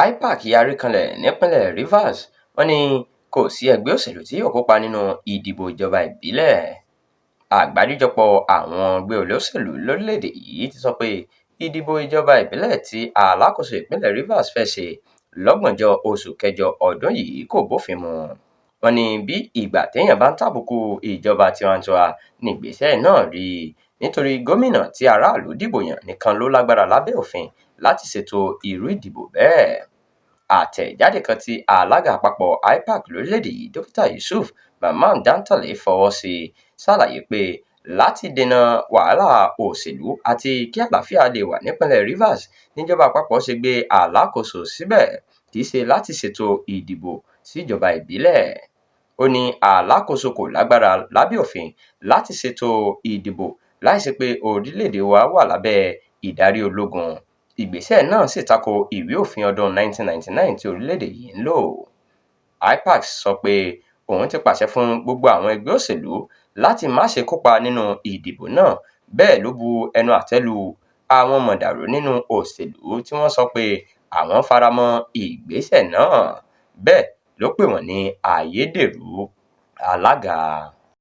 IPAC yarí kanlẹ̀ nípìnlẹ̀ Rivers, wọ́n ní kò sí ẹgbẹ́ òṣèlú tí yóò kópa nínú ìdìbò ìjọba ìbílẹ̀. Àgbáríjọpọ̀ àwọn ẹgbẹ́ olóṣèlú lórílẹ̀-èdè yìí ti sọ pé ìdìbò ìjọba ìbílẹ̀ tí alákòóso ìpínlẹ̀ Rivers fẹ́ ṣe lọ́gbọ̀njọ́ oṣù kẹjọ ọdún yìí kò bófin mu. Wọ́n ní bí ìgbà téèyàn bá ń tàbùkù ìjọba tiwantiwa nígbésẹ̀ náà rí, nítorí gómìnà tí aráàlú dìbò yàn nìkan ló lágbára lábẹ́ òfin láti ṣètò irú ìdìbò bẹ́ẹ̀. Àtẹ̀jáde kan tí alága àpapọ̀ IPAC lórílẹ̀-èdè yìí, Dókítà Yusuf Mamman Dantale fọwọ́ sí, ṣàlàyé pé láti dènà wàhálà òṣèlú àti kí àlàáfíà lè wà nípìnlẹ̀ Rivers níjọba àpapọ̀ ṣe gbé alákòóso síbẹ̀, kì í ṣe láti ṣètò ìdìbò síjọba ìbílẹ̀. Ó ní alákòóso kò lágbára lábẹ́ òfin láti ṣètò ìdìbò láìsí pé orílẹ̀-èdè wa wà lábẹ́ ìdarí ológun, ìgbésẹ̀ náà sì tako ìwé òfin ọdún 1999 tí orílẹ̀-èdè yìí ń lò. IPAC sọ pé òun ti pàṣẹ fún gbogbo àwọn ẹgbẹ́ òṣèlú láti má ṣe kópa nínú ìdìbò náà, bẹ́ẹ̀ ló bu ẹnu àtẹ́ lu àwọn mọ̀dàrú nínú òṣèlú tí wọ́n sọ pé àwọn fara mọ́ ìgbésẹ̀ náà, bẹ́ẹ̀ ló pè wọ́n ní ayédèrú alága.